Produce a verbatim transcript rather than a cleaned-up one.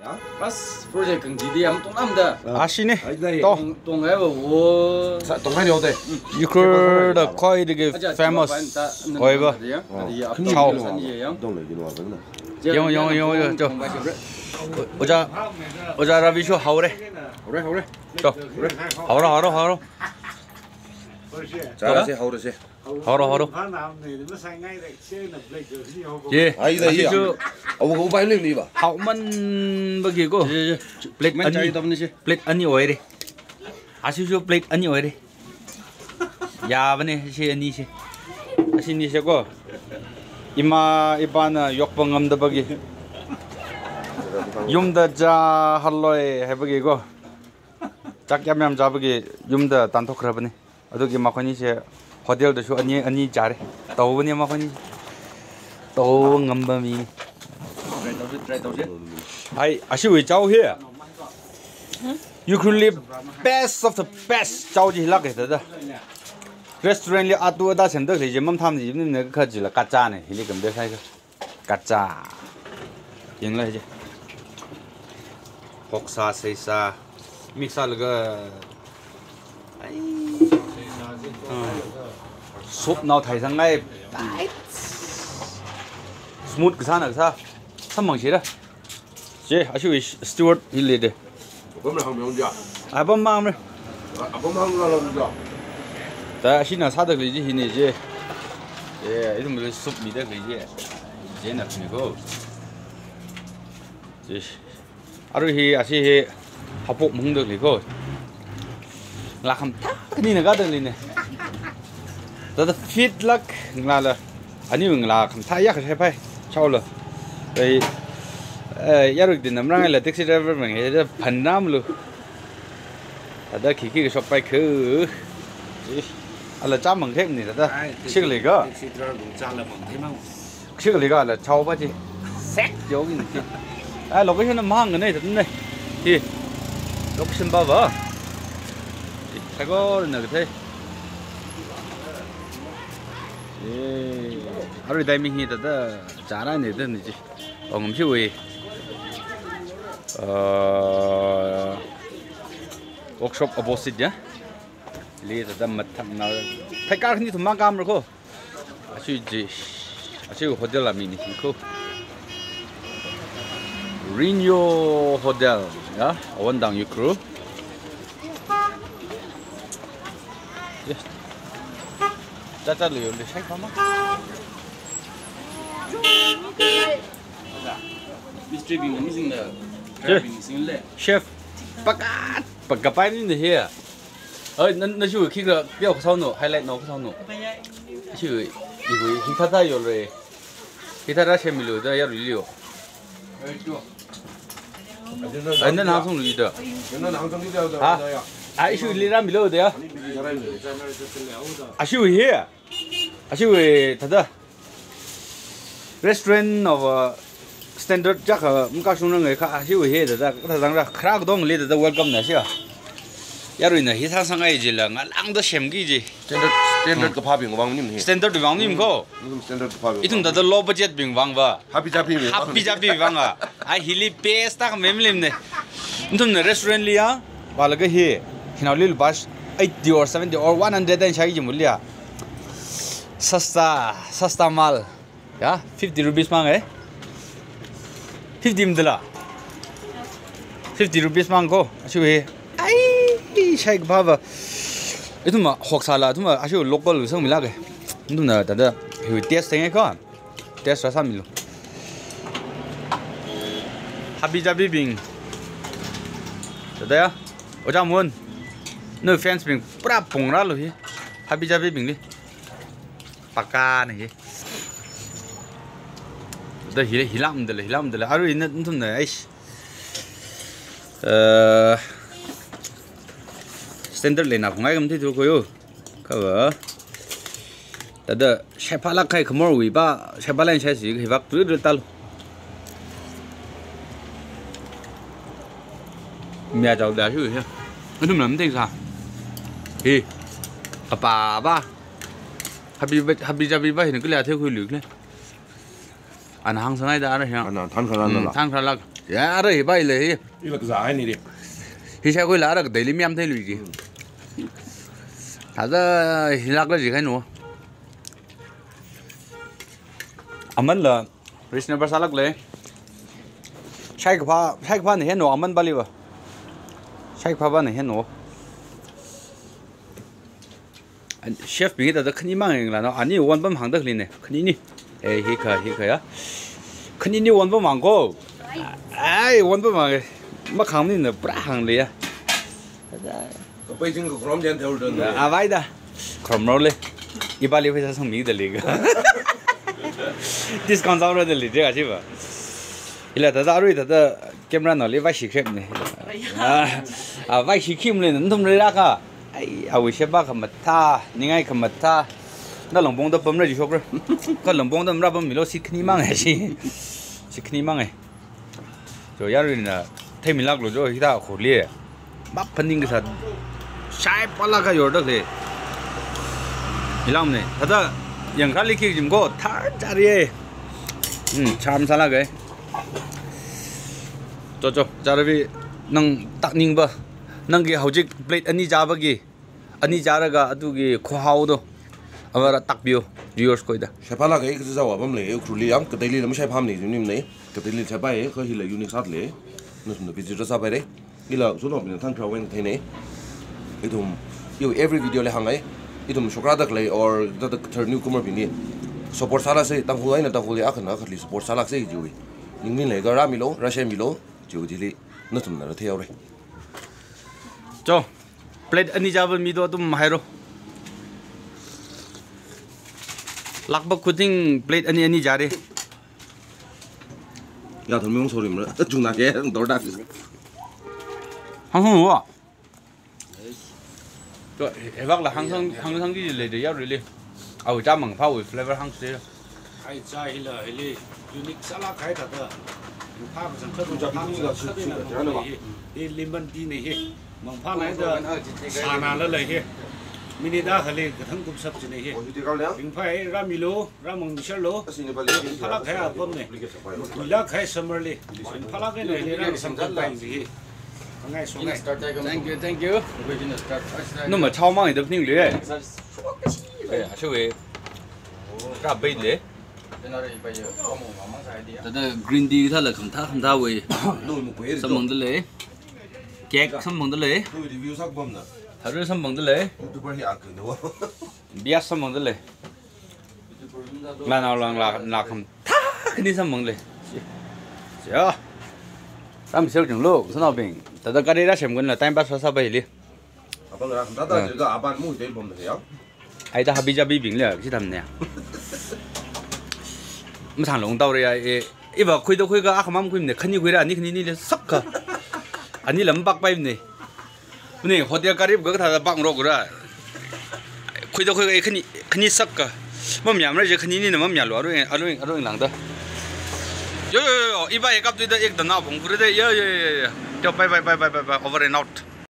Bus project kang G D M tong am da. Ashine. Ai, dai. To. Tong, tong ai ba wo. Sa, tong ai yo de. Ukhrul da khoi de ge Aja, famous. Aja, oi ba. Ya. Oh. Ya, Khani Chao. Lo, lo, lo, lo, lo. Yong, yong, yong, yong, to. Tong ba shi. Oja, Oja Ravi sho haore. Haore, haore. To. Haore, haore, haore. Chara se, haore se. Haoro, haoro. Ye, ai, da, ashi ya. Chu awo ko bai le ni ba. Haoman bagi ko. Ye, ye. Plate ani. Chai tam ni shi. Plate ani oire. Ashi chu plate ani oire. Ya bane shi ani shi. Ashi ni shi ko. Ima ipana yokpa ngamda bagi. Yumda ja haloi hai bagi ko. Chak yam yam ja bagi yumda tanthok kra bani. Aduki makhoni se hotel da shu ani, ani jare. Tau bani makhoni. Tau ngamba mi. Try tau se, try tau se. Ai, ashi wui chao hi. Ukhrul li best of the best chao ji lak da da. Restaurant li atu ada sem da ji mam tham ji ni ne kha ji la kacha ne. Hili kam de sai ka. Kacha. Yangla je. Hoksa, seisa. Mix laga. Ai. Ah. Soup nao thai sang ngai. Ai. Smooth kasā na kasā. Samang shira. Je, ashi steward hili de. Apam na hang meong ja. Apam mang me. Apam hang la long ja. Ta ashi na sa da kli ji hini je. Ye, ithum le soup mi da kli ji. Je na kli ko. Je. Aru hi, ashi hi, hapok mung da kli ko. La kham ta kani na ga da kli ne. Ta ta fit lak ngla la. Ani ngla kham ta ya ka shai pai. Chao la. Ei, eh, yaruk din namrang la taxi driver mang he da phan nam lu. Tada khikhi ka shok pai khu. Ala cha mang thei ni tada. Ai, shik le ga. Taxi driver bung cha la mang thei mang. Shik le ga la chao ba ji. Sek jo gi ni ji. Ai, location na mang ne tada ne. Hi. Location ba ba. Thai ko na ka thei. Eh, hari dai mi hi tada chara ne tada ni ji. Ong shi wui. Uh, workshop opposite ya. Li tada mathang na. Thai kar ni thum mang kam ro ko. Ashi ji. Ashi hotel la mi ni ko. Rinyo Hotel ya. Awan dang Ukhrul. Yes. Tata lo yo le shai pama. Mystery bing missing da. Yes. Bing missing le. Chef. Pakat. Pakapai ni de he. Oi, na, na shu kika pia ko sao no, highlight no ko sao no. Shu, ihu, hi tata yo le. Hi tata shemilu da ya lu liu. Ai, na hang sung lu da. Ha? Ai, shu li ra milu da ya. Ashi wui hi. Ashi wui tada. Restaurant of, uh, standard chak ha, mka shung nang kha, ashi wui hi tada, tada zang ra, khra dong li tada welcome na shi ya. Yarui na hi sang sang ai ji la, nga lang da shem ki ji. Standard, standard kapha bing wang nim hi. Standard wang nim ko. Standard kapha bing. Ithum tada low budget bing wang ba. Happy chapi bing. Happy chapi bing wang a. Ai hili best ta mem lim ne. Ithum na restaurant li ya, ba la ga hi. Hinau li bus eighty or seventy or one hundred and shai ji mul ya. Sasta, sasta mal. Ya, fifty rupees mang eh. Fifty mdala. Fifty rupees mang ko. Ashi he. Ai, shai ba ba. Ithum ma hok sala, ithum ma ashi local sang mila ke. Ithum na tada. Hi test tenge ko. Test rasa milu. Happy chapi bing. Tada ya. Oja Mun. No fans bing. Pura pung ra lo hi. Happy chapi bing li. Paka na hi. Da hi, hilam da le, hilam da le. Aru ina ithum na, aish. Eh, standard le na khungai kam thi thu ko yo. Ka ba. Tada shai pha lak khai khamor wui ba, shai pha lan shai si hi bak tu tu tal. Mia jau da shu hi. Ithum lam ting sa. Hi. Apa ba. Happy, happy chapi ba hin klia the khui luk le. Ana hang sangai da ana hiang. Ana than kharan la. Than kharan la. Ya, ara hi bai le hi. Ila kazā haini ri. Hi shaikhuila ara daily miyam theilu ji. Thāda hilākla ji kahaina. Amanla reasonable sālākle. Shaikaphā, shaikaphāna hina aman pāli va. Shaikaphāna hina. Chef bing thāda khanimang yangla no, ani wonpam hāngda khalei ne, khanini. Eh, hikha, hikha ya. Khanini wonpam hāng ko. Ai, wonpam hāng. Makhāngmaningla pura hāngle ya. Kapai jing ka khrom jan theu dun. Ah, vai da. Khrom role. Ipāli pheisā sangmida leiga. Discount sāra da lei, je ka chi va. Ila thāda arui thāda camera nali vaishi khrep ne. Ah, ah, vaishi khim le, nathum rāra ka. Ai, awui sheba khamathā, ningai khamathā. Na longpongda pamra ji shokra. Kha longpongda mara pammilu, si khanimang e si. Si khanimang e. Jo, yaruina theimilāklu jo, hithā khurli. Maphaning kasā. Shaipālāk eina yorda khalei. Hilam ne. Thāda yangkharāli khi jim ko, thāda chāri e. Hmm, charm sālāka. Jo, jo, chāra vi nang takning va. Nangki hojik plate ani chābaki. Ani chālaga atuki khuihaoda. Avāra takpiu, viewers khoida. Shaipālāka, kazā zawa pamle, Ukhrulli yam, kateili lam shaiphāmane, jimnim ne. Kateili shaiphāi, kha hila unique sāle. Nathumna visit sāpaire. Ila, suna bina thang kraweng thei ne. Ithum, yo every video li hāngai. Ithum shokrada khalei or thāda thar newcomer bingli. Support sālākse, Tangkhul eina Tangkhulli akhana akhali support sālākse jiwui. Ningli leiakha rāmilu, rāshare milu, jiwui thili. Nathumna rātheihaore. Jo, plate ani chāba mi to athum hairo. Lākpa khuding plate ani ani chāre. Ya, thami wong sorry mara. Chungna ke, dorda. Hāng hāng wa. To, hevakla hāngsang, hāngsang ji le de ya really. Awui chā mangphāwui flavor hāngse. Ai chā hila, hili unique sālāk kahai thāda. Mangphā kachangkhat, mangphā kachangkhat eina mangphā hi. Hi lemon tea ne hi. Mangphā leida sāna la lei hi. Minute akhali kathang kumshap ji ne hi. Ringphāi, rāmilu, rāmangmi sharlu. Ringphālāk kahai apam ne. Kuilāk kahai summer li. Ringphālāk kahai ne hi, rāmangmi sharlu. Thank you, thank you. Numa chao mang idap ning lui. Eh, ashui. Rā bai le. Thāda green tea thāla khamathā khamathāwui. Samphangda lei. Cake samphangda lei. Tharu samphangda lei. Beer samphangda lei. Lanao langla, la khamathā khani samphang lei. Ya. Ram sel jung lo, sanaobing. Thāda gari rāsemkhuila time pass sāsāpai li. Apam rā, thāda jiakha apan mu te bom de ya. Ai thāda habi jabi bingla, chi tham ne. Mathang long tao re ya, e, iva khuida khuiakha akhamam khuimane, khani khuira, ani khanini le sakka. Ani lam pakpai ne. Ne, hotel karib ga thāda pak rokra. Khuida khuiakha khani, khani sakka. Mamayāmara je khaninina mamayālu, aru, aru, aru langda. Yo, yo, yo, yo, iva ek kap tuida ek dana bong khuira de, yo, yo, yo, yo. Yo, bye, bye, bye, over and out.